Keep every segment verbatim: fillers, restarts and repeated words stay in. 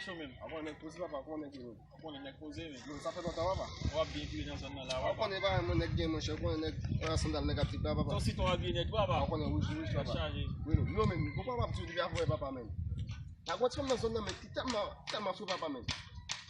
Yo menm. Avan nèg poze papa, kòman nèg yo? Ou konnen nèg poze, men. Yo, sa fè lontan, papa. W ap byen viv nan zòn nan la, papa. Ou konnen pa mwen nèg gen, monchè, ou konnen nèg, an sandal nèg ap di papa. Ton siton w abiye nèt, papa. Ou konnen wouj, wouj, papa. Chaje. Wi, non, non, men, ou pa ap di li avè papa, men. La gwo ti fanm nan zòn nan, men, ki tèlman, tèlman fou, papa, men.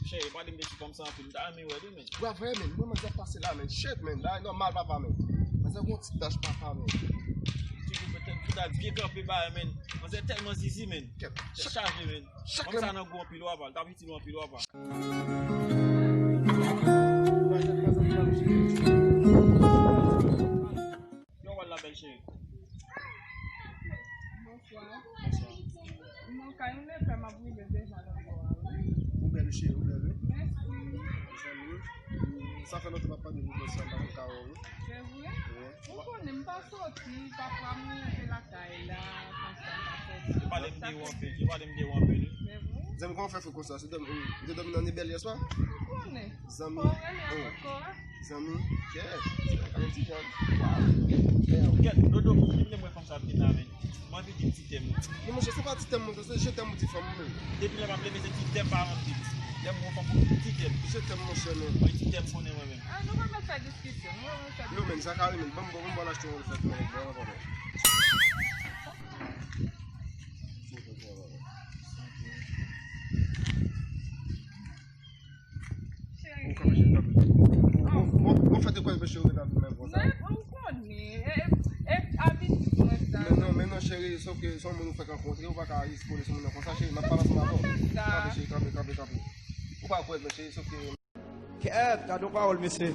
Chè, pale m de ti fanm sa anpil, m ta renmen wè li, men. Bwa vrè, men, mwen, mwen ap pase la, men. Shit, men, la, e nòmal, papa, men. Mwen, se gon ti tach, papa, men. Ti kou pete, tout a byen kanpe, ba, men. Mwen, se tèlman zizi, men. Kèt. Tèt chaje, men. Chak fanm sa nan gou anpil, w ap al. T ap itil ou anpil, w ap al. Yo, wè la, bèl cheri. Bonswa. Bonswa. Mwen kay yon nèfè m ap rive deja nan bò a, wi. Ou bèl, cheri, ou bèl, wi. Mèsi. Mezanmi, sa fè lontan m ap pale de bèl sa, m pa konn ka wè w, wi. Se vre? Wi. Ou konnen m pa soti, pafwa m rete lakay la, konsa m pa soti. Yo pale m de ou anpil, yo pale m de ou anpil, wi. Se vre? Zanmi, kòman w fè fou konsa? Se dòmi, ou te dòmi nan nebèl yè swa? Ou konnen. Zanmi, oh. Zanmi, kè, se pa yon ti jan. Kèt, Dodo, ki mwen fanm sa ap vin la, men. Mwen anvi di ti tèm. Non, monchè, se pa ti tèm, monchè, se je t'aime ou di fanm ou menm. Depi lè m ap leve, se ti tèm pa anvi. Lè m wè fanm pou ti tèm. Je t'aime, monchè, men. Mwen ti tèm konnen mwen menm. Ah, nou pa mèt fè diskisyon, nou pa mèt fè diskisyon. Yo, men, Zakari, men, ban m, ban m, ban m achte yon reflèt, men, ban m, ban m. Ou kanpe, cheri, kanpe. Ou, ou, ou fè de kwè, cheri, ou rete avèk mwen konsa. Mwen, ou konnen, e, e, e abitid mwen sa. Men non, men non, cheri, sòf ke se yon moun ou fèk rankontre, ou pa ka espole sou moun nan konsa, cheri, m ap pale ansanm avè w. Kanpe, cheri, kanpe, kanpe, kanpe. Ou pa kwè, men, cheri, sòf ke... Kèt, gade yon pawòl, mesye.